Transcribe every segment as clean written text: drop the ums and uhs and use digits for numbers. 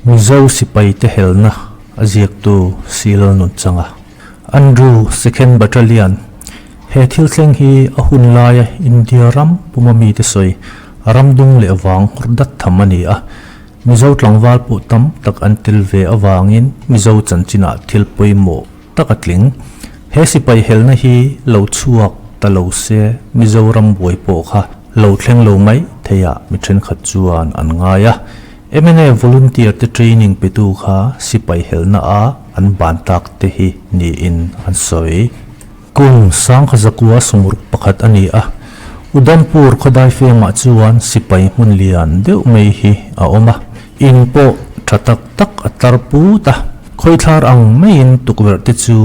Mizo sipaite helna a ziaktu Sil Nunchanga. Andrew Second Battalion He thil thleng hi a hun laia India ram puma mite sawi ram dung leh vang hawr dat tham a ni a. Mizo tlangval pawh tam tak an tel ve avangin Mizo chanchinah thil pawimawh tak a tling. He sipai helna hi lo chhuak ta lo se Mizoram buai pawh kha lo thleng lo mai theiah mi thenkhat chuan an ngai a. Mna volunteer te training petu kha sipai helna a an ban tak te hi niin an sawi. Kum sangkha zakua sumruk pakhat a ni a, Udhampur khawdai femah chuan sipai hmun lian deuh mai hi a awm a, in pawh tha tak tak a tar put a, khawithlar ang maiin tukverh te chu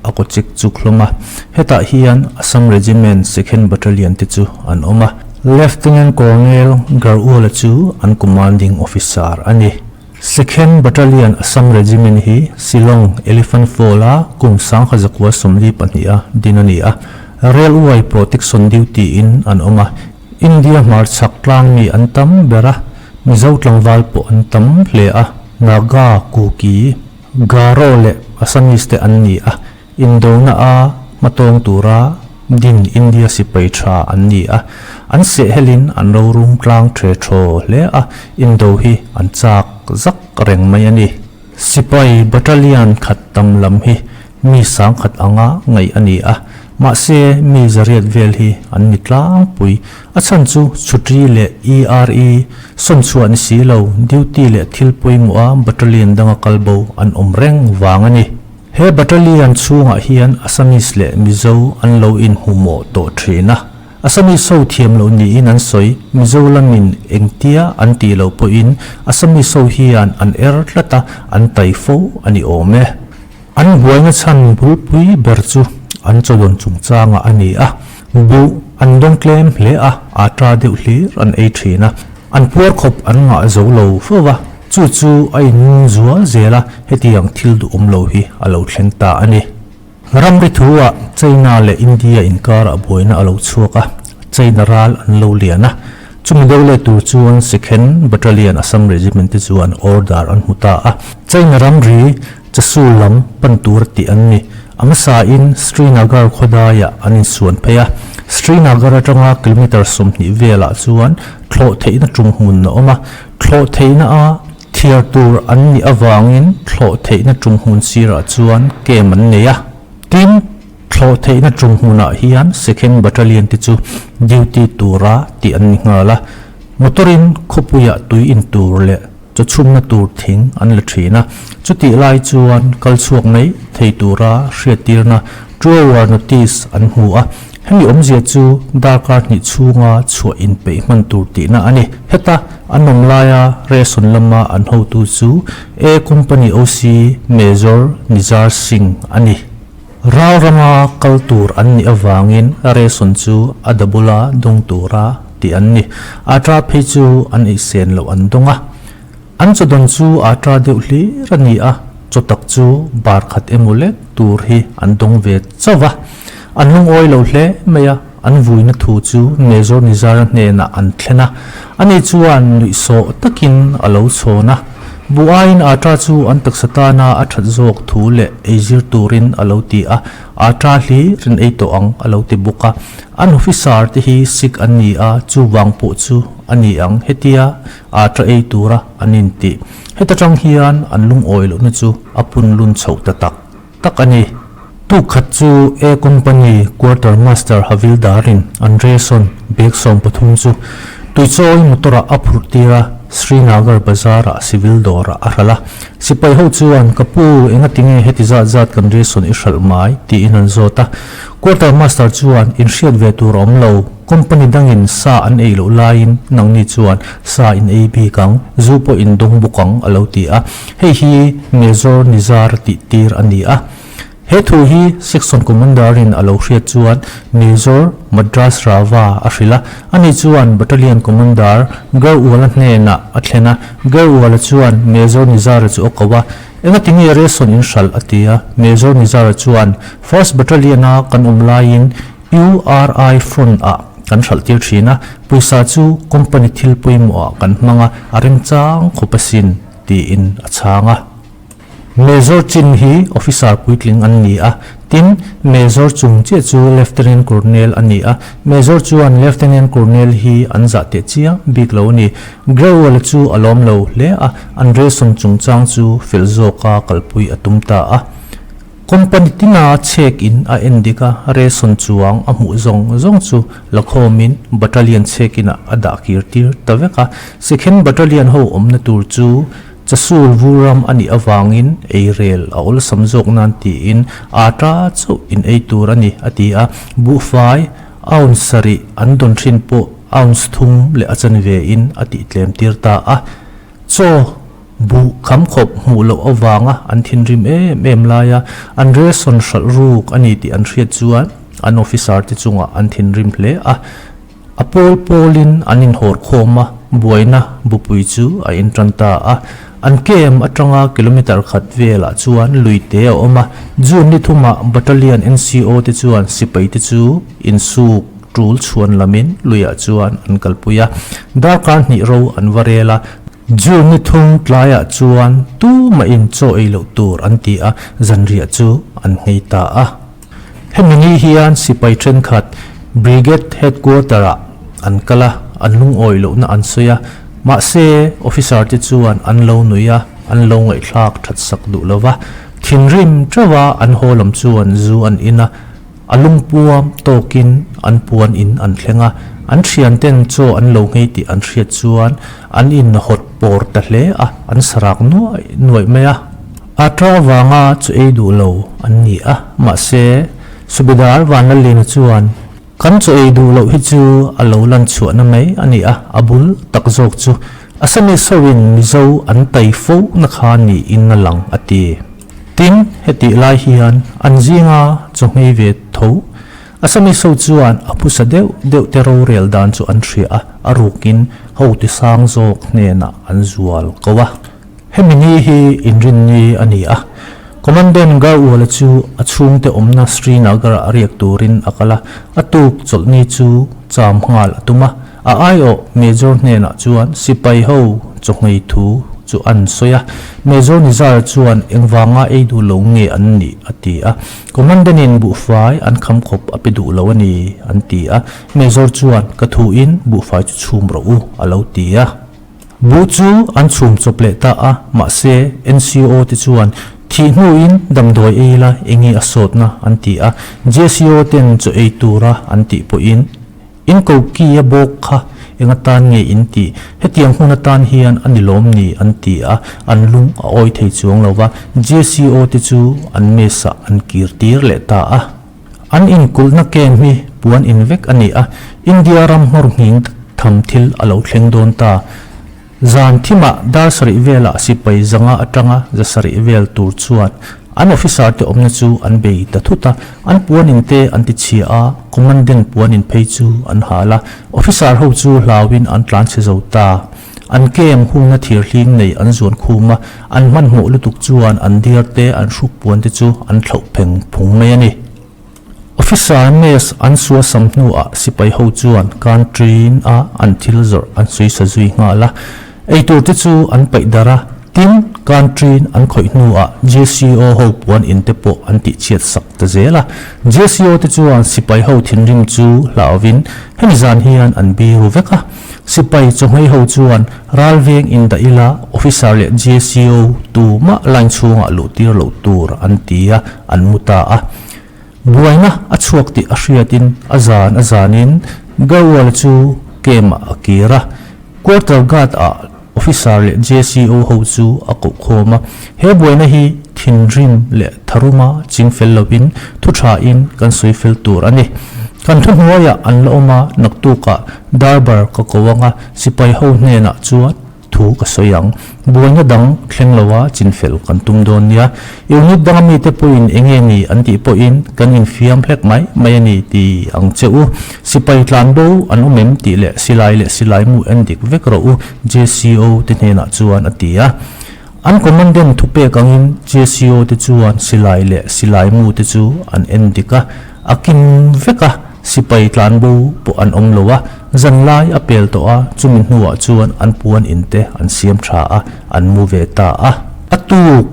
a kaw chek chuk hlawm a, hetah hian Assam Regiment Second Battalion te chu an awm a, Lieutenant Colonel Garwala chu an Commanding Officer a ni. Second Battalion Assam Regiment hi Shillong Elephant Fall-a kum 1942 a din a ni a, Railway Protection Duty in an awm a, India hmarchhak tlang mi an tam ber a, Mizo tlangval pawh an tam hle a, Naga, Kuki, Garo leh Assamese te an ni a, Indona a hmatawng tura din India sipai tha an ni a, an sehhelin an rorum tlang the thaw hle a, indo hi an chak zak reng mai a ni. Sipai battalion khat tam lam hi mi sangkhat anga ngaih a ni a, mahse mi zariat vel hi an ni tlangpui. A chhan chu chhutri leh ERE sawnchhuah ni si lo, duty leh thil pawimawha battalion danga kalbo an awm reng vang a ni. He battalion chhungah hian Assamese leh Mizo an lo inhmuhmawh tawh thin a. Assamese ho thiam loh niin an sawi, Mizo lamin engtia an tih loh pawhin Assamese ho hian an er tlat a, an tai fo a ni awm e. An buaina chhan bulpui ber chu an chawdawn chungchangah a ni a, buh an dawng tlem hle a, ata deuh hlir an ei thin a, an puar khawp an ngah zo lo fo va. Chu chu a innung zual zel a, hetiang thil duhawm lo hi a lo thleng ta a ni. Ramri thu-ah China leh India inkarah buaina a lo chhuak a, China ral an lo lian a. Chumi do leh tur chuan Second Battalion Assam Regiment te chuan order an hmu ta a. China ramri Chasul lam pan tur tih an ni. A hmasain Srinagar khawdaiah an insuan phei a. Srinagar atanga kilometre 20 velah chuan thlawh theihna tum hmun a awm a. Thlawh theihna a thiar tur an nih avangin thlawh theihna tum hmun sirah chuan camp an nei a. Tin, thlawh theihna tum hmunah hian Second Battalion te chu duty tura tih an ni nghal a. Motor-in khawpuiah tui in tur leh chaw chhumna tur thing an la thin a. Chutih lai chuan kal chhuak mai thei tura hriattirna two hour notice an hmu a. Hemi awmzia chu darkar hnih chhunga chhuah inpeih hman tur tihna a ni. Heta an awm laia ration lama an hotu chu A Company OC Major Nizar Singh a ni. Ral rama kal tur an nih avangin ration chu a double-a dawng tura tih an ni. Atra phei chu an eisen loh an dawng a. An chawdawn chu atra deuh hlir a ni a, chaw tak chu bar khat emaw lek tur hi an dawng ve chauh va. An lungawi lo hle mai a, an vuina thu chu Major Nizara hnenah an thlen a, ani chuan nuihsawh takin a lo chhawn a. Bu aiin atra chu an taksa tana a that zawk thu leh eizir turin a lo ti a, atra hlir in ei tawh ang a lo ti bawk a. An officer te hi Sikh an ni a, chuvang pawh chu a ni ang hetia atra ei tura an intih. Heta tang hian an lungawi lohna chu a punlun chhoh ta tak tak a ni. Tuk khat chu A Company Quarter Master Havildarin an ration bag 13 chu tuichawi motor-ah a phurh tir a, Srinagar Bazar-ah civil dawrah a hralh a. Sipai ho chuan, Ka pu, engati nge heti zat zat kan ration i hralh mai? tiin an zawt a. Quarter Master chuan, Inhriat ve tur a awm lo. Company dangin sa an ei loh laiin nangni chuan sa in ei bik ang, zu pawh in dawng bawk ang, a lo ti a. Hei hi Major Nizar tih tir a ni a. He thu hi Section Commander-in a lo hriat chuan Major Madras Rava a hrilh a. Ani chuan Battalion Commander Garwala hnenah a thlen a. Garwala chuan Major Nizara chu a ko a. Engati nge ration in hralh a ti a. Major Nizara chuan First Battalion-a kan awm laiin URI front ah kan hralh tir thin a, pawisa chu company thil pawimawh ah kan hmang a, a remchang khawp asin. tiin a chhang a. Major chin hi officer puitling an ni a, tin, Major chung chiah chu Lieutenant Colonel a ni a, Major chuan Lieutenant Colonel hi an zah teh chiang bik lo a ni. Grewal-a chu a lawm lo hle a, an ration chungchang chu fel zawka kalpui a tum ta a. Company tina chhek in a en dik a, ration chuang a hmuh zawng zawng chu la khawmin battalion chhek inah a dah kir tir ta vek a. Second battalion ho awmna tur chu chasul vur ram a nih avangin ei rel a awlsam zawk nan tiin ata chauh in ei tur a ni a ti a. Buhfai ounce sarih an dawn thin pawh ounce thum leh a chanve in a tih tlem tir ta a. Chaw Buh kham khawp hmuh loh avanga an thinrim em em laia an ration hralh ruk a ni tih an hriat chuan an officer te chungah an thinrim hle a. A pawl pawlin an inhawr khawm a, buaina bupui chu a intan ta a. An camp atanga kilometre khat velah chuan lui te a awm a. June ni thumah Battalion NCO te chuan sipai te chu insuk tul chhuan lamin luiah chuan an kalpui a. Darkar hnih ro an va rel a. June ni thung tlaiah chuan tumahin chaw ei loh tur an ti a, zanriah chu an nghei ta a. Hemi ni hian sipai thenkhat Brigade Headquarter-ah an kal a, an lungawi lohna an sawi a, mahse officer te chuan an lo nui a, an lo ngaihthlak that sak duh lo va. Thinrim teuha an haw lam chuan zu an in a, A lungpuam tawkin an puan in an thleng a, an thianten chaw an lo nghei tih an hriat chuan an in hawt pawr ta hle a, an sarak nuaih nuaih mai a. A ta avanga chaw ei duh lo an ni a, mahse Subedar Vanlalina chuan, Kan chaw ei duh loh hi chu a lo lan chhuahna mai a ni a, a bul tak zawk chu Assamese hoin Mizo an tai fo na kha niin a lang, a ti. Tin, hetih lai hian an zinga chaw nghei ve tho Assamese ho chuan a phusa deuh deuh te rorel dan chu an hria a, a rukin ho ti sang zawk hnenah an zual ko a. Hemi ni hi inrinni a ni a, Commandant Garwala chu a chhungte awmna Srinagar-ah riak turin a kal a, a tuk chawlhni chu cham nghal a tum a. A aiawh Major hnenah chuan sipai ho chaw nghei thu chu an sawi a, Major Nizar chuan engvanga ei duh lo nge an nih a ti a, Commandant-in buhfai an kham khawp a pe duh lo a ni an ti a, Major chuan ka thuin buhfai chu chhum rawh u a lo ti a. Buh chu an chhum chawp leh ta a, mahse NCO te chuan thih hnuin damdawi ei la enge a sawtna an ti a, JCO ten chaw ei tura an tih pawhin In koki a bawk kha eng atan nge in tih? Hetiang hmun atan hian a ni lawm ni? an ti a, an lung a awi thei chuang lo va, JCO te chu an mess ah an kir tir leh ta a. An inkulhna camp hi puan in vek a ni a, India ram nghawr nghing tham thil a lo thleng dawn ta. Zan thimah dar sarih velah sipai zanga atanga za sarih vel tur chuan an officer te awmna chu an bei ta thut a, an puanin te an ti chhia a, commandant puanin phei chu an hal a, officer ho chu hlauin an tlan chhe zo ta. An camp hungna thir hling nei an zuan khum a, an hmanhmawh lutuk chuan an diar te an hruk puan te chu an thlauh pheng phung mai a ni. Officer mess an suasam hnuah sipai ho chuan canteen a an thil zawrh an suisa zui nghal a, eitur te chu an paih darh a, tin canteen an khawih hnuah JCO ho puan in te pawh an tihchhiat sak ta zel a. JCO te chuan sipai ho thinrim chu hlauhin hemi zan hian an biru vek a, sipai chawhmei ho chuan ralveng in dah ila officer leh JCO tumah line chhungah luh tir loh tur an ti a, an mu ta a. Buaina a chhuak tih a hriatin a zan a zanin Garwal chu camp-ah a kir a, quarter guard-ah officer leh JCO ho chu a koh khawm a. He buaina hi thinrim leh tharuma ching fel lovin thu thain kan sawi fel tur a ni. Kan thuhnuaiah an la awm a, naktukah Darbar ka ko anga sipai ho hnenah chuan Thu ka sawi ang. Buaina dang thleng loa chinfel kan tum dawn nia. Unit danga mite pawhin eng nge ni an tih pawhin kan infiam hlek mai mai a ni ti ang che u. Sipai tlan bo an awm em tih leh silai leh silai mu en dik vek rawh u JCO te hnenah chuan a ti a. An commandant thu pek angin JCO te chuan silai leh silai mu te chu an en dik a, a kim vek a, sipai tlan bo pawh an awm lo a. Zan lai a pel tawh a, chumi hnuah chuan an puan in te an siam tha a, an mu ve ta a. A tuk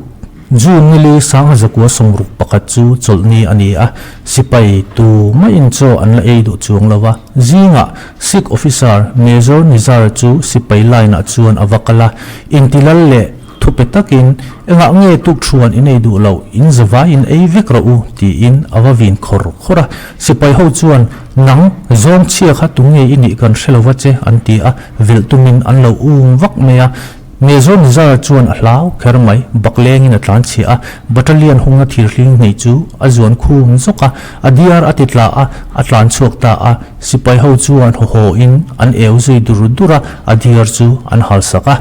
June nili 1961 chu chawlhni a ni a, sipai tu maiin chaw an la ei duh chuang lo va. Zingah Sikh officer Major Nizar chu sipai line ah chuan a va kal a, intilal leh thupe takin, Engah nge tukṭhuan in ei duh loh, in zavai in ei vek rawh u, tiin a va vin khawr khawr a. Sipai ho chuan, Nang, zawng chhia kha tunge i nih kan hre lo va che, an ti a, velh tumin an lo um vak mai a. Major Nizar chuan a hlau kher mai, baklengin a tlan chhia a, battalion hungna thirhling hnih chu a zuan khum zawk a, a diar a ti tla a, a tlan chhuak ta a, sipai ho chuan haw haw in an eu zui dur dur a, a diar chu an hal sak a.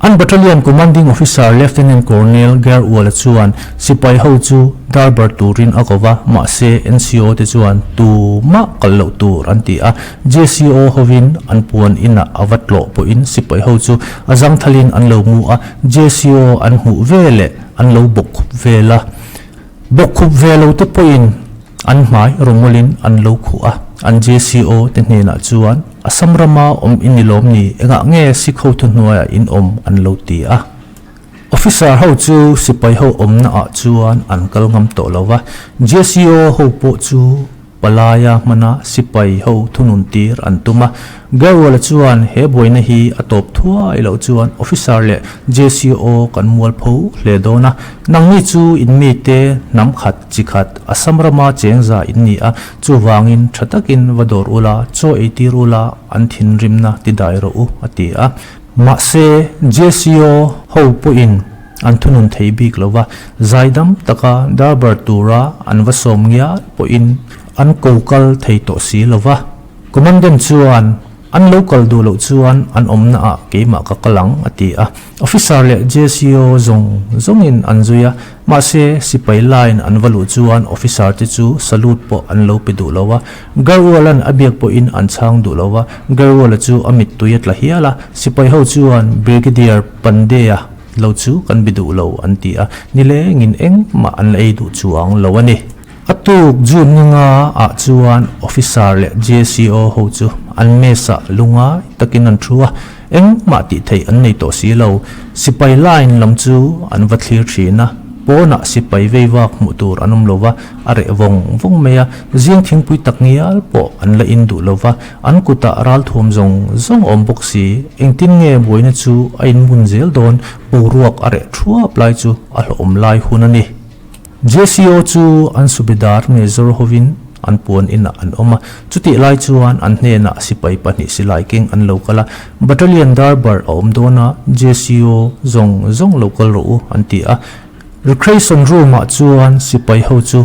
An battalion commanding officer Lieutenant Colonel Garwala chuan sipai ho chu darbar turin a ko va, mahse NCO te chuan tumah kal loh tur an ti a, JCO hovin an puan inah a va tlawh pawhin sipai ho chu a zangthalin an lo mu a, JCO an hmuh ve leh an lo bawkkhup vel a. Bawkkhup ve lo te pawhin an hmai rawmawlin an lo khuh a, an JCO te hnenah chuan Assam rama awm i ni lawm ni, engah nge Sikh ho thuhnuaiah in awm an lo ti a. Officer ho chu sipai ho awmna ah chuan an kal ngam tawh lo va, JCO ho pawh chu palaia hmana sipai ho thunun tir an tum a. Garwala chuan he buaina hi a tawp thuai loh chuan officer leh JCO kan mualpho hle dawn a, nangni chu in mite hnam khat chi khat Assam rama chengza in ni a, chuvangin tha takin va dawr ula, chaw ei tir ula, an thinrimna ti dai rawh u, a ti a. Mahse, JCO ho pawhin an thunun thei bik lo va, zaidam taka darbar tura an va sawm ngial pawhin an ko kal thei tawh si lo va. Commandant chuan an lo kal duh loh chuan an awmna ah keimah ka kal ang a ti a. Officer leh JCO zawng zawngin an zui a, mahse sipai line an va luh chuan officer te chu salute pawh an lo pe duh lo a. Garwal-a'n a biak pawhin an chhang duh lo va, Garwal-a chu a mittui a tla hial a, sipai ho chuan Brigadier Pandey-a lo chu kan bi duh lo an ti a, nilengin engmah an la ei duh chuang lo a ni. A tuk June ninga ah chuan Officer leh JCO ho chu an mess ah lungai takin an thu a, engmah tih theih an nei tawh si lo. Sipai line lam chu an va thlir thin a, pawnah sipai vei vak hmuh tur an awm lo va, a reh vawng vawng mai a, zing thingpui tak ngial pawh an la in duh lo va, an kutah ralthuam zawng zawng a awm bawk si. Engtin nge buaina chu a inmun zel dawn, boruak a reh thuap lai chu a hlawhawm lai hun a ni. JCO chu an subedar Major hovin an puan inah an awm a, chutih lai chuan an hnenah sipai pahnih silai keng an lo kal a, Battalion Darbar a awm dawn a, JCO zawng zawng lo kal rawh u an ti a. Recreation room ah chuan sipai ho chu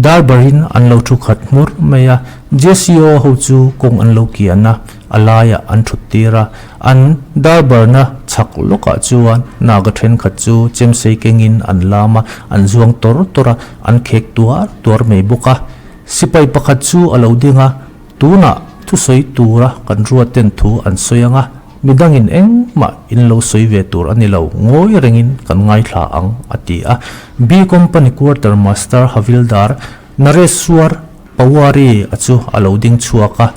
Darbarin an lo thu khat hmur mai a, JCO ho chu kawng an lo kian a, a laiah an thut tir a, An darbarna chhak lawkah chuan Naga thenkhat chu chemsei kengin an lam a, an zuang tawr tawr a, an khek tuar tuar mai bawk a. Sipai pakhat chu a lo ding a, tunah thusawi tura kan ruat ten thu an sawi ang a, midangin engmah in lo sawi ve tur a ni lo, ngawi rengin kan ngaithla ang, a ti a. B Company Quarter Master Havildar Nareswar Pawari a chu a lo ding chhuak a.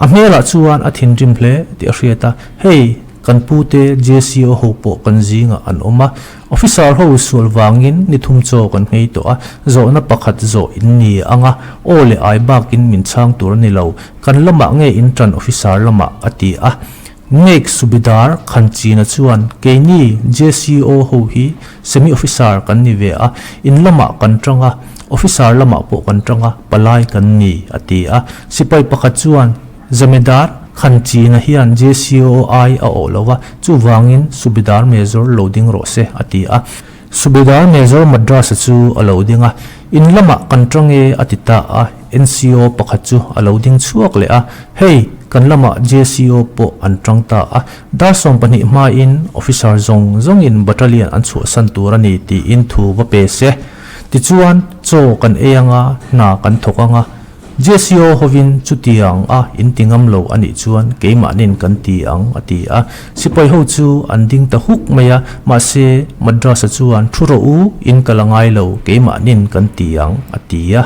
A hmelah chuan a thinrim hle tih a hriat a, Hei, kan pute JCO ho pawh kan zingah an awm a, officer ho sual vangin ni thum chaw kan nghei tawh a, zawhna pakhat zawh in ni ang a, aw leh ai bakin min chhang tur a ni lo, kan lamah nge in tan officer lamah a ti a. Nek Subidar Khanchina chuan, Keini JCO ho hi semi officer kan ni ve a, in lamah kan tang a, officer lamah pawh kan tang a, palai kan ni, a ti a. Sipai pakhat chuan, Zamedar Khanchina hian JCOI a awh lo va, chuvangin Subedar Major lo ding rawh se, a ti a. Subedar Major Madras-a chu a lo ding a, In lamah kan tang e, a ti ta a. NCO pakhat chu a lo ding chhuak leh a, Hei, kan lamah JCO pawh an tang ta a, dar 12 hmain officer zawng zawngin battalion an chhuahsan tur a ni tiin thu va pe se. Tichuan, chaw kan ei ang a, hna kan thawk ang a. JCO hovin chutiang a in ti ngam lo a nih chuan keimahnin kan ti ang a ti a. Sipai ho chu an ding ta huk mai a, mahse Madrasa chuan thu rawh u, in kal a ngai lo, keimahnin kan ti ang a ti a.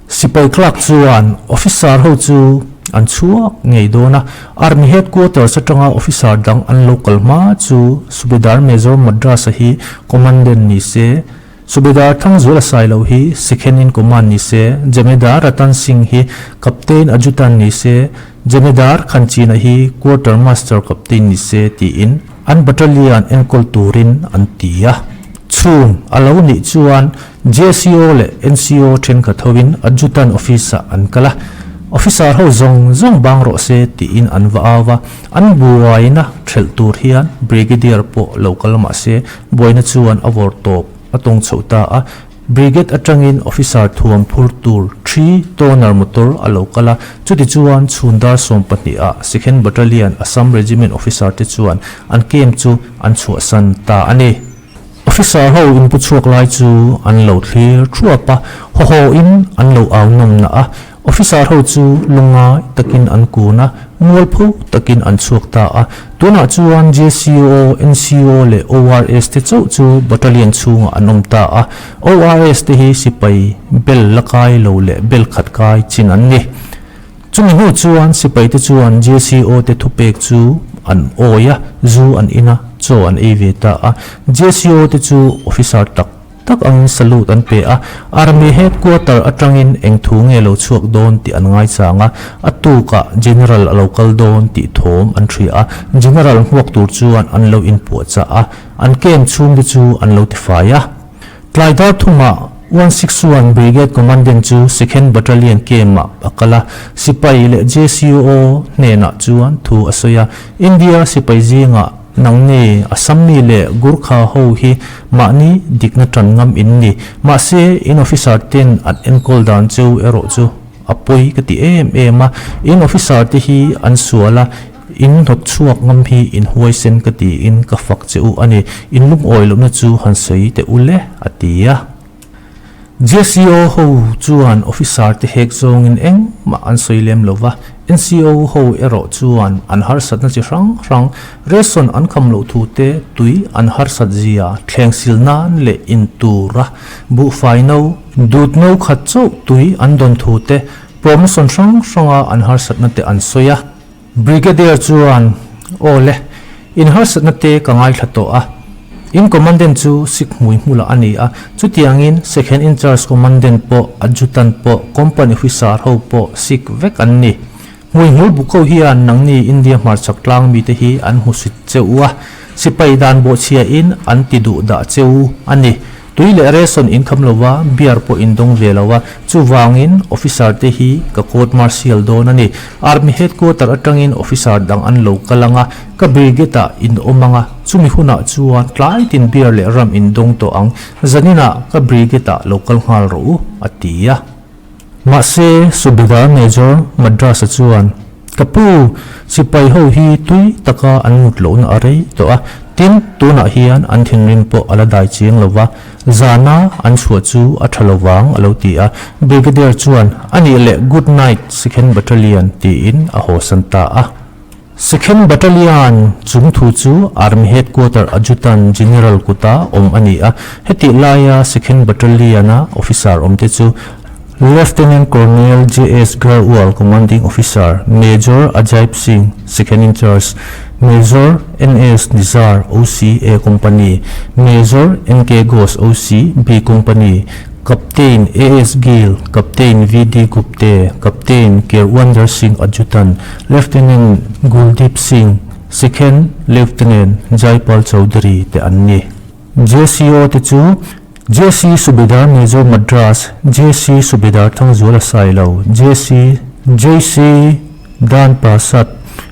Sipai clerk chuan officer ho chu. an chhuak ngei dawn a. Army Headquarters atanga officer dang an lo kal hma chu Subedar Major Madras-a hi Commandant ni se, Subedar Thangzuala Sailo hi Second in Command ni se, Jamedar Ratan Singh hi Captain Adjutant ni se, Jamedar Khanchina hi Quarter Master Captain ni se tiin an battalion enkawl turin an ti a. Chhung a lo nih chuan JCO leh NCO thenkhat hoin Adjutant Office-ah an kal a, Officer ho zawng zawng bang rawh se tiin an va au a, an buaina thelh tur hian Brigadier pawh lo kal mah se buaina chuan a vawr tawp a tawng chhoh ta a, Brigade atangin Officer thuam phur tur Three Tonner motor a lo kal a, chutichuan chhun dar 12 ah Second Battalion Assam Regiment Officer te chuan an camp chu an chhuahsan ta a ni. Officer ho inpu chhuak lai chu an lo thlir thuap a, haw haw in an lo au nawm na a. Officer ho chu lungngai takin an kun a, mualpho takin an chhuak ta a. Tunah chuan JCO, NCO leh ORS te chauh chu battalion chhungah an awm ta a. ORS te hi sipai bel la kai lo leh bel khat kai chin an ni. Chumi hnu chuan sipai te chuan JCO te thupek chu an awi a, zu an in a, chaw an ei ve ta a. JCO te chu officer tak tak angin salute an pe a, Army headquarter atangin eng thu nge lo chhuak dawn tih an ngaichang a, a tukah General a lo kal dawn tih thawm an hria a, General hmuak tur chuan an lo inpuahchah a, an camp chhungte chu an lo tifai a. Tlai dar thumah 161 Brigade Commandant chu Second Battalion camp-ah a kal a, sipai leh JCO hnenah chuan thu a sawi a. India sipai zingah nangni Assam mi leh Gurkha ho hi mahni dikna tan ngam in ni. Mahse, in officer ten an enkawl dan cheu erawh chu a pawi ka ti em em a. In officer te hi an sual a. In hnawt chhuak ngam hi in huaisen ka tiin ka fak che u a ni. In lungawi lohna chu han sawi teh u le, a ti a. JCO ho chuan officer te hek zawngin engmah an sawi lem lo va, NCO ho erawh chuan an harsatna chi hrang hrang, ration an kham loh thu te, tui an harsat zia, thleng sil nan leh in tura buhfai no, dut no khat chauh tui an dawn thu te, promotion hrang hranga an harsatna te an sawi a. Brigadier chuan, Aw le, in harsatna te ka ngaithla tawh a. In Commandant chu Sikh hmui hmulah a ni a, chutiangin Second in Charge Commandant pawh, Adjutant pawh, Company Huisar ho pawh Sikh vek an ni. Hmui hmul buk ho hian nangni India hmarchhak tlang mite hi an hmusit che u a, sipai dan bawhchhia in an ti duh dah che u a ni. Tui leh ration in kham lo va, beer pawh in dawng ve lo a, chuvangin officer te hi ka court martial dawn a ni. Army headquarter atangin officer dang an lo kal ang a, ka brigade ah in awm ang a, chumi hunah chuan tlai tin beer leh ram in dawng tawh ang, zaninah ka brigade ah lo kal nghal rawh u, a ti a. Mahse, Subedar Major Madras-a chuan, Ka pu, sipai ho hi tui taka an mut lohna a rei tawh a, tin, tunah hian an thinrim pawh a la dai chiang lo va, zana an chhuah chu a tha lo vang, a lo ti a. Brigadier chuan, A nih leh good night, Second Battalion, tiin a hawsan ta a. Second Battalion chung thu chu Army Headquarter Adjutant General kuta awm a ni a, hetih laia Second Battalion-a officer awmte chu Lieutenant Colonel JS Garwal, Commanding Officer, Major Ajaib Singh, Second in Charge, Major NS Nizar, OC, A Company, Major NK Ghosh, OC, B Company, Captain AS Gill, Captain VD Gupte, Captain Kerwander Singh Adjutant, Lieutenant Guldeep Singh, Second Lieutenant Jaipal Chaudhary te an ni. JCO te chu JC Subedar Major Madras, JC Subedar Thangzuala Sailo, JC JC Dan Prasad,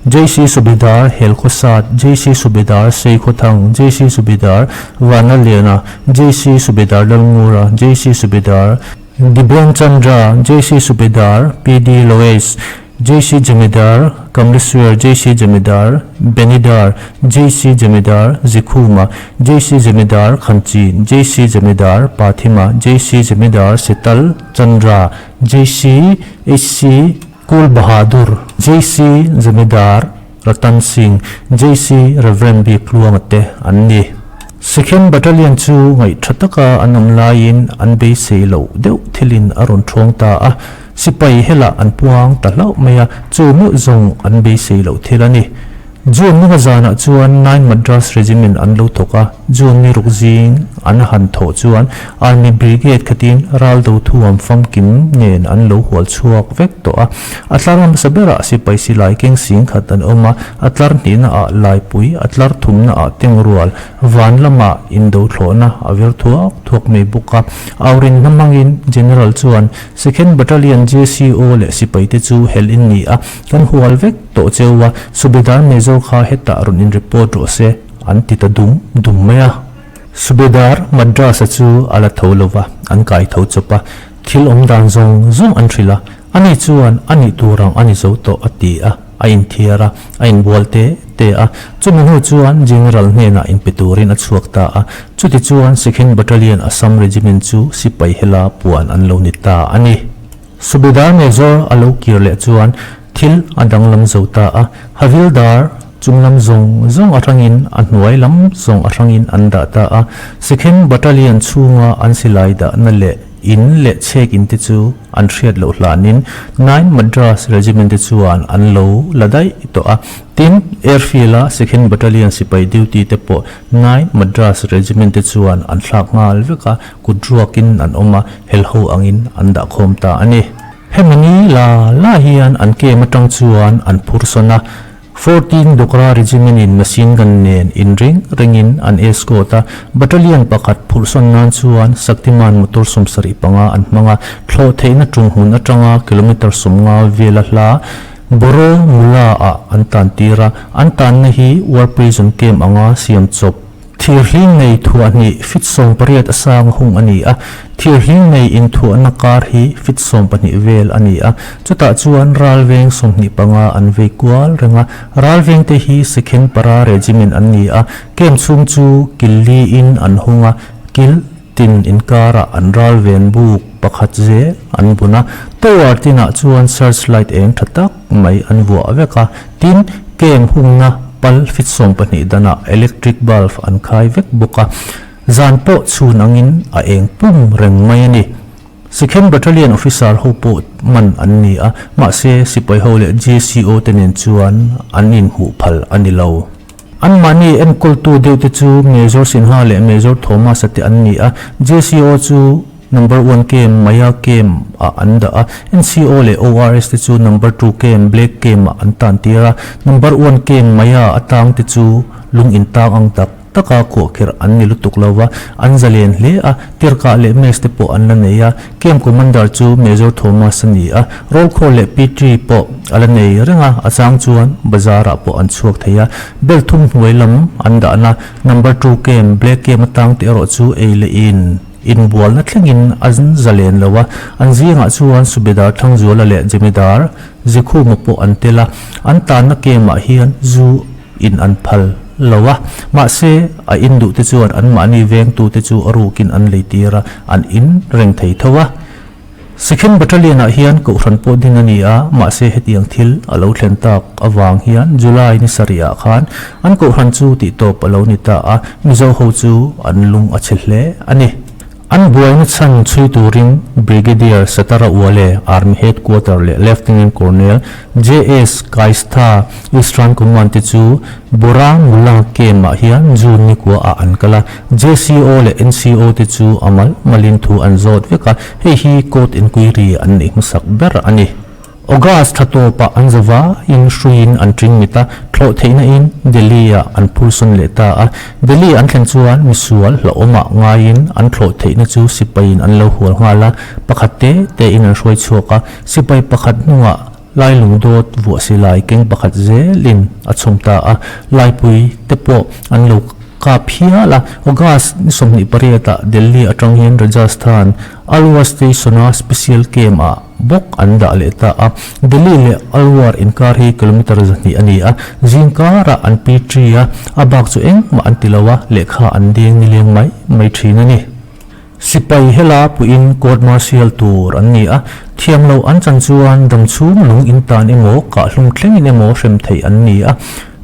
JC Subedar Helkhawsat, JC Subedar Seikhawthang, JC Subedar Vanlaliana, JC Subedar Lalngura, JC Subedar Dibyen Chandra, JC Subedar PD Lois, JC Jamedar Kamleswar, JC Jamedar Benidar, JC Jamedar Zikhuma, JC Jamedar Khanchin, JC Jamedar Pathima, JC Jamedar Sital Chandra, JC HC Kul Bahadur, JC Jamedar Ratan Singh, JC Rev Biktluanga te an ni. Second Battalion chu ngaih tha taka an awm laiin an beisei loh deuh thilin a rawn thawng ta a. Sipai helah an puang ta hlauh mai a, chu meuh zawng an beisei loh thil a ni. June ni hma zanah chuan Nine Madras Regiment an lo thawk a, June ni ruk zing an han thawh chuan Army Brigade khatin raldo thuam famkim nen an lo hual chhuak vek tawh a. A tlar hmasa berah sipai silai keng sing khat an awm a, a tlar hnihna ah laipui, a tlar thumna ah tengrual, van lamah indo thlawhna a vir thuak thuak mai bawk a. Aurin hna hmangin General chuan Second Battalion JCO leh sipaite chu helh in ni a, kan hual vek tawh cheu a, Subedar Major kha hetah rawn in report rawh se, an ti ta dum dum mai a. Subedar Madras-a chu a la tho lo va, an kai tho chawp a, thil awm dan zawng zawng an hrilh a, ani chuan a nih tur ang a ni zo tawh a ti a, a inthiar a, a inbual te te a, chumi hnu chuan General hnenah inpe turin a chhuak ta a, chuti chuan Second Battalion Assam Regiment chu sipai hela puan an lo ni ta a ni. Subedar Major a lo kir leh chuan thil a danglam zo ta a, Havildar chung lam zawng zawng atangin a hnuai lam zawng atangin an dah ta a, Second Battalion chhunga an silai dahna leh in leh chhek in te chu an hriat loh hlanin Nine Madras Regiment te chuan an lo la daih tawh a. Tin, Airfield a Second Battalion sipai duty te pawh Nine Madras Regiment te chuan an thlak nghal vek a, kut ruakin an awm a, helho angin an dah khawm ta a ni. Hemi ni la la hian an camp atang chuan an phur sawn a, 14 Dogra Regiment in machine gun nen inring rengin an escort a, battalion pakhat phurh sawn nan chuan Shaktiman motor 75 an hmang a, thlawh theihna tum hmun atanga kilometre 50 vela hla Boro Mula ah an tan tir a, an tanna hi War Prison Camp anga siam chawp. Thir hling nei thuah hnih fit 18 a sang hung a ni a, thir hling nei inthuahna kar hi fit 12 vel a ni a, chutah chuan ralveng 25 an vei kual reng a, ralveng te hi Second Para Regiment an ni a, camp chhung chu kil liin an hung a, kil tin inkarah an ralven buk pakhat zel an bun a, tower tinah chuan search light eng tha tak mai an vuah vek a, tin camp hungna pal fit 12 danah electric bulb an khai vek bawk a, zan pawh chhun angin a eng pum reng mai a ni. Second Battalion officer ho pawh man an ni a, mahse sipai ho leh JCO te nen chuan an inhmuh phal a ni lo. Anmahni enkawltu deuh te chu Major Sinha leh Major Thomas-a te an ni a, JCO chu Number one camp, Maya camp ah an dah a, NCO leh ORS te chu Number two camp, Black camp ah an tan tir a. Number one camp, Maya a tang te chu lung intang ang tak taka khuahkherh an ni lutuk lo va, an zalen hle a, tirhkah leh mess te pawh an la nei a. Camp commander chu Major Thomas a ni a, roll call leh PT pawh a la nei reng a, a chang chuan bazar ah pawh an chhuak thei a. Bel thum hnuai lam an dahna Number two camp, Black camp atang te erawh chu ei leh in. Inbualna thlengin a zalen lo a, an zingah chuan Subedar Thangzuala leh Jemidar Zikhuma pawh an tel a, an tanna camp-ah hian zu in an phal lo a, mahse a in duhte chuan anmahni vengtute chu a rukin an leitir a, an in reng thei tho a. Second Battalion-ah hian kohhran pawh ding a ni a, mahse hetiang thil a lo thlen tak avang hian July ni sarihah khan an kohhran chu tihtawp a lo ni ta a, Mizo ho chu an lung a chhe hle a ni. An buaina chhan chhui turin Brigadier Satara Uale, Army Headquarter leh Lieutenant Colonel JS Kaistha, Eastern Command te chu Bora Mula Camp-ah hian June ni kuaah an kal a, JCO leh NCO te chu a mal malin thu an zawt vek a, hei hi court inquiry an neih hmasak ber a ni. August thla tawpah an zova in hruiin an ṭing mit a, thlawh theihna in Delhi-ah an phursawn leh ta a. Delhi an thlen chuan misual hlauhawmah ngaiin an thlawh theihna chu sipaiin an lo hual nghal a, pakhat te tein an hruai chhuak a, sipai pakhat hnungah Lai lungdawt vuah silai keng pakhat zelin a chhawm ta a, laipui te pawh an lo kap hial a. August ni 28 ah Delhi atang hian Rajasthan Alwar Station a Special Camp ah bawk an dah leh ta a. Delhi leh Alwar inkar hi kilometre 200 a ni a, zingkarah an pi ṭi a, a bak chu engmah an ti lo a, lehkha an deng nileng mai mai ṭhin a ni. Sipai hela puiin court martial tur an ni a, thiam loh an chan chuan damchhung lung in tan emaw, kahhlum thlengin emaw hrem theih an ni a.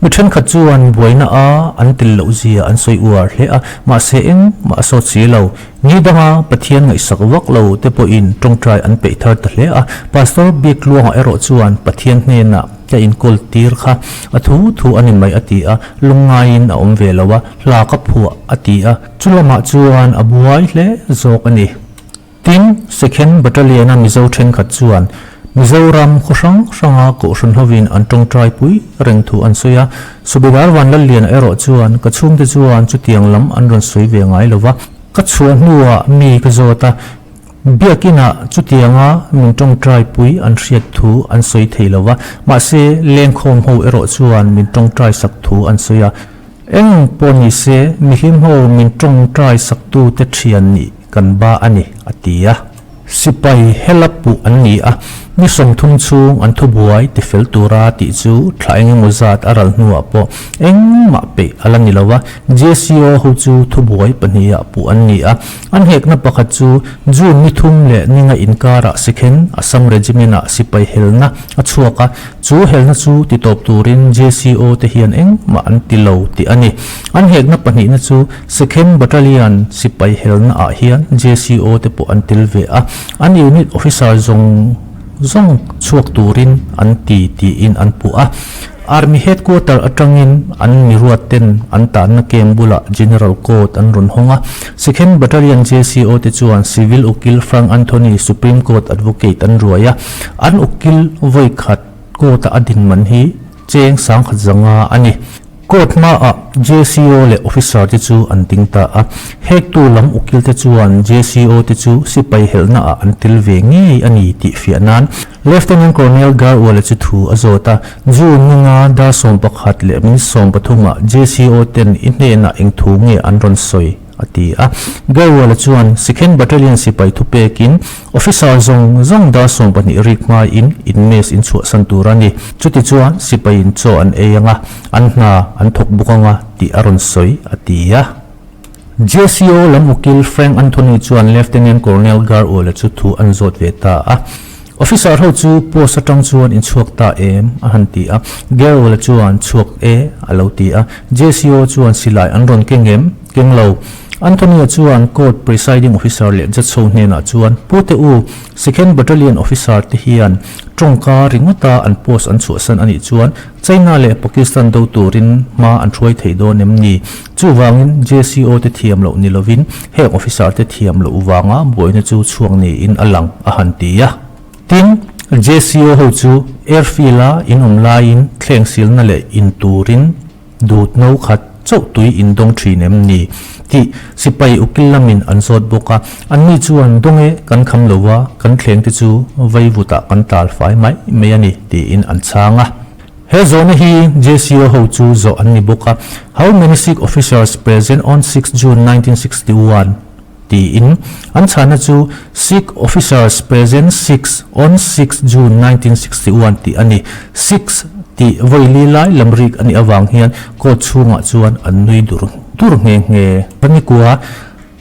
Mi thenkhat chuan buaina a an tel loh zia an sawi uar hle a, mahse engmah a sawt si lo. Ni danga Pathian ngaihsak vak lo te pawhin tawngtai an peih thar ta hle a, Pastor Biaktluanga erawh chuan Pathian hnenah ka inkawl tir kha a thu thu a ni mai a ti a, lungngaiin a awm ve lo a, hla ka phuah a ti a, chu lamah chuan a buai hle zawk a ni. Tin, Second Battalion-a Mizo thenkhat chuan Mizoram khaw hrang hranga Kohhran hovin an tawngtai pui reng thu an sawi a. Subedar Vanlalliana erawh chuan ka chhungte chuan chutiang lam an rawn sawi ve ngai lo va. Ka chhuah hnuah mi ka zawt a, Biakinah chutianga min tawngtai pui an hriat thu an sawi thei lo va, mahse lengkhawm ho erawh chuan min tawngtai sak thu an sawi a. Eng pawh ni se, mihlim ho min tawngtai saktute thian nih kan ba a ni, a ti a. Sipai hela puh an ni a, ni 30 chhung an thubuai tifel tura tih chu thla eng emaw zat a ral hnuah pawh engmah peih a la ni lo a, JCO ho chu thubuai pahniha puh an ni a. An hekna pakhat chu June ni thum leh ni nga inkarah Sikhen Assam Regiment-ah sipai helna a chhuak a, Chu helna chu titawp turin JCO te hian engmah an ti lo tih a ni. An hekna pahnihna chu Second Battalion sipai helna ah hian JCO te pawh an tel ve a, an unit officer zawng zawng chhuak turin an ti tiin an puh a. Army headquarter atangin an miruat ten an tanna camp bulah General Court an rawn hawng a. Second Battalion JCO te chuan Civil Ukil Frank Anthony Supreme Court Advocate an ruai a. An ukil vawi khat court-a a din man hi cheng sangkhat zanga a ni. Court hmaah JCO leh officer te chu an ding ta a. Hektu lam ukil te chuan JCO te chu sipai helhnaah an tel ve ngei a ni tih fiah nan Lieutenant Colonel Garwala chu thu a zawt a. June ninga dar 11 leh minute 13 ah JCO ten i hnenah eng thu nge an rawn sawi? a ti a. Garwala chuan Second Battalion sipai thupekin Officer zawng zawng dar 12 rik hmaiin in mess in chhuahsan tur a ni. Chutichuan sipaiin chaw an ei anga, an hna an thawk bawk anga tih a rawn sawi, a ti a. JCO lam ukil Frank Anthony chuan Lieutenant Colonel Garwala chu thu an zawt ve ta a. Officer ho chu post atang chuan in chhuak ta em? a han ti a. Garwala chuan chhuak e a lo ti a. JCO chuan silai an rawn keng em? Keng lo. Anthony-a chuan Court Presiding Officer leh Judge ho hnenah chuan, Pute u, Second Battalion Officer te hian tawngka ringawta an post an chhuahsan a nih chuan China leh Pakistan do turin hma an hruai thei dawn em ni? Chuvangin JCO te thiam loh ni lovin heng officer te thiam loh vanga buaina chu chhuak niin a lang, a han ti a. Tin, JCO ho chu airfield-a in awm laiin thleng silna leh in turin Dut no khat chauh tui in dawng thin em ni? tih sipai ukil lamin an zawt bawk a. Anni chuan, Dawng e, kan kham lo va, kan thleng te chu vaivutah kan tal fai mai mai a ni, tiin an chhang a. He zawhna hi JCO ho chu zawh an ni bawk a, How many Sikh officers present on 6 June 1961? tiin an chhana chu Sikh officers present six on 6 June 1961 tih a ni. Six tih vawi li lai lam rik a nih avang hian court chhungah chuan an nui dur dur nghe nghe. Panikua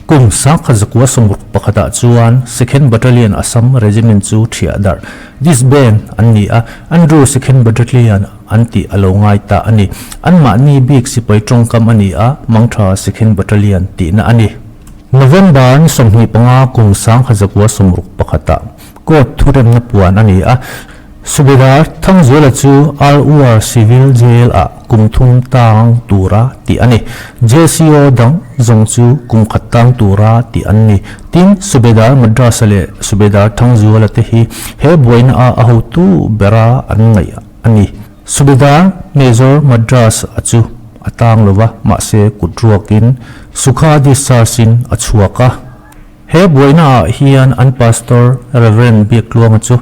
kum sangkhat zakua sawmruk pakhatah chuan Second Battalion Assam Regiment chu thiah darh, disband, an ni a, Andrew Second Battalion an tih a lo ngai ta a ni. Anmahni bik sipai tawngkam a ni a, Mangtha Second Battalion tihna a ni. November ni 25 kum 1961ah court thuremna puan a ni a, Subedar Thangzuala chu Alwar Civil Jail ah kum thum tang tura tih a ni. JCO dang zawng chu kum khat tang tura tih an ni. Tin, Subedar Madrasa leh Subedar Thangzuala te hi he buaina ah a hotu bera an ngaih a ni. Subedar Major Madras a chu a tang lo va, mahse kut ruakin Sukha discharge-in a chhuak a. He buaina ah hian an Pastor Rev. Biaktluanga chu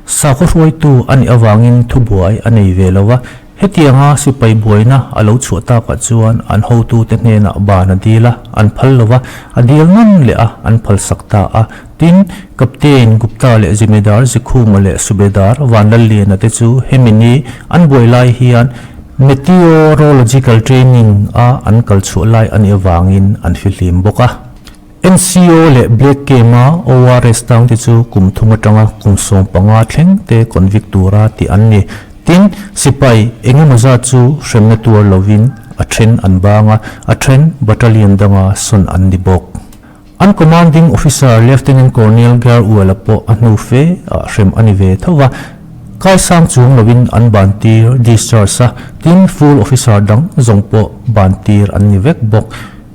sakhaw hruaitu a nih avangin thubuai a nei ve lo va, hetianga sipai buaina a lo chhuah takah chuan an hotute hnenah ban a dil a, an phal lo va, a dil ngam leh a, an phalsak ta a. Tin, Captain Gupta leh Zimedar Zikhuma leh Subedar Vanlalliana te chu hemi ni an buai lai hian Meteorological Training a an kal chhuah lai a nih avangin an fihlim bawk a. NCO leh Black Cam a ORS tang te chu kum thum atanga kum 15 thleng te convict tura tih an ni. Tin, sipai engemaw zat chu hremna tuar lovin a then an bang a, a then battalion danga sawn an ni bawk. An commanding officer Lieutenant Colonel Garwell-a pawh a hnu fe ah hrem a ni ve tho va, kaisang chung lovin an ban tir discharge a, tin full officer dang zawng pawh ban tir an ni vek bawk.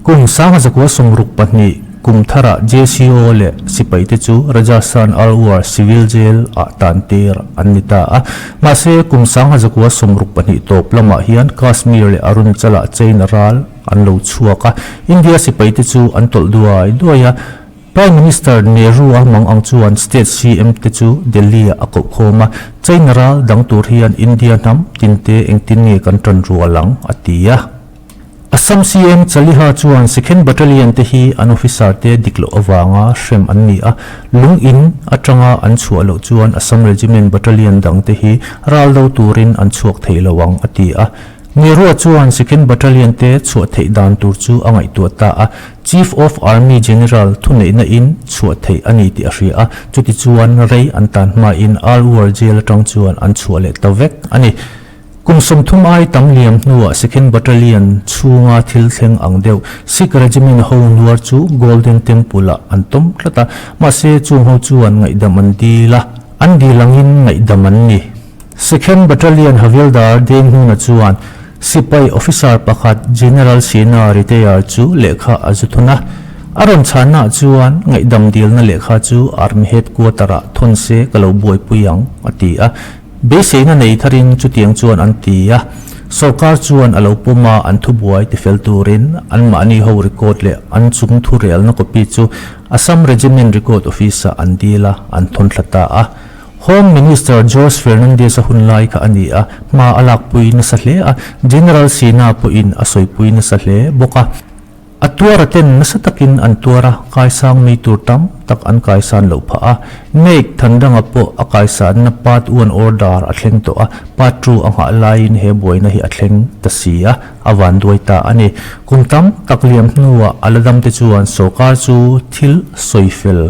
Kum 1962 kum tharah JCO leh sipaite chu Rajasthan Alwar Civil Jail ah tan tir an ni ta a. Mahse, kum 1962 tawp lamah hian Kashmir leh Arunachal-ah China ral an lo chhuak a, India sipaite chu an tawlh duai duai a. Prime Minister Nehru-a mang ang chuan State CM te chu Delhi-ah a koh khawm a, China ral dang tur hian India hnam tinte engtin nge kan tan rual ang, a ti a. Assam CM Chaliha chuan Second Battalion te hi an officer te dik loh avanga hrem an ni a, lung in atanga an chhuah loh chuan Assam Regiment Battalion dang te hi ral do turin an chhuak thei lo ang a ti a. Nehru-a chuan Second Battalion te chhuah theih dan tur chu a ngaihtuah ta a, Chief of Army General thuneihna in chhuah theih a ni tih a hria a, chuti chuan rei an tan hmain Alwar Jail atang chuan an chhuah leh ta vek a ni. Kum 30 ai tam liam hnuah Second Battalion chhunga thil thleng ang deuh Sikh Regiment ho nuar chu Golden Temple-ah an tawm tlat a, mahse chung ho chuan ngaihdam an dil a, an dil angin ngaihdam an ni. Second Battalion Havildar Denghnuna chuan sipai officer pakhat General Sina Ritear chu lehkha a zu thun a, a rawn chhannaah chuan ngaihdam dilna lehkha chu Army Headquarter-ah thawn se ka lo buaipui ang, a ti a. Beiseina nei tharin chutiang chuan an ti a, sorkar chuan a lo pawm a, an thubuai tifel turin anmahni ho record leh an chung thurelna copy chu Assam Regiment Record Office-ah an dil a, an thawn thla ta a. Home Minister George Fernandes-a hun lai kha a ni a, hma a lakpui nasa hle a, General Sina pawhin a sawipui nasa hle bawk a. A tuara ten nasa takin an tuar a, kaisang mi tur tam tak an kaisan loh phah a. Naik Thandanga pawh a kaisanna Part One order a thleng tawh a, Part Two a nghah laiin he buaina hi a thleng ta si a, a vanduai ta a ni. Kum tam tak liam hnuah a la damte chuan sorkar chu thil sawifel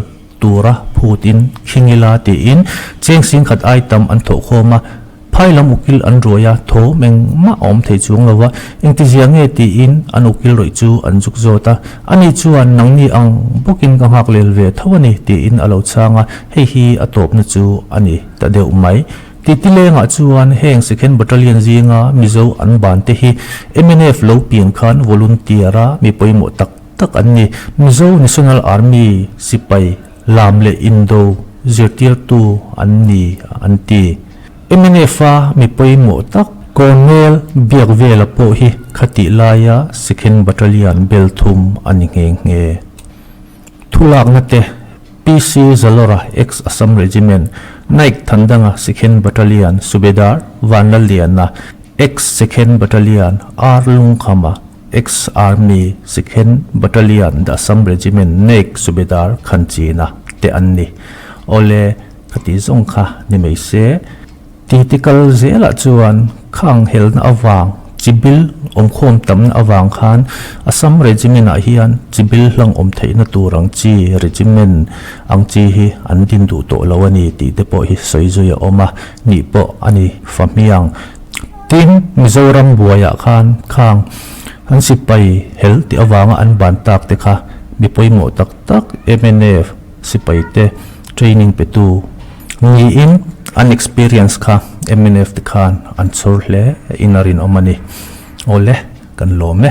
tura phutin khingila tiin cheng singkhat ai tam an thawhkhawm a. Phai lam ukil an ruai a, thaw mengmah a awm thei chuang lo a, engtizia nge tiin an ukil rawih chu an zuk zawt a, ani chuan nangni ang bawkin ka nghak lel ve tho a ni tiin a lo chhang a, hei hi a tawpna chu a ni ta deuh mai. Titi lengah chuan heng Second Battalion zinga Mizo an ban te hi mnf lo pian khan volunteer a mi pawimawh tak tak an ni. Mizo National Army sipai Lam leh Indo zirtirtu an ni an ti. Mnf a mi pawimawh tak Colonel Biakvela pawh hi khatih laia Second Battalion bel thum a ni nghe nghe. Thulakna te PC Zalora ex Assam Regiment, Naik Thandanga Second Battalion Subedar Vanlalliana ex Second Battalion R Lungkhama, Ex Army Second Battalion The Assam Regiment Naik Subedar Khanchina te an ni. Awle, khati zawng kha ni mai se. Titi kal zelah chuan khang helna avang, chibil awmkhawm tamna avang khan Assam Regiment ah hian chibil hlang awm theihna tur ang chi regiment ang chi hi an din duh tawh lo a ni tih te pawh hi sawi zui a awm a, nih pawh a ni fahmiang. Tin, Mizoram buaiah khan khang an sipai hel tih avanga an ban tak te kha mi pawimawh tak tak mnf sipai te training petu niin an experience kha mnf te khan an chhawr hle in a rinawm a ni. Awle, kan lawm e.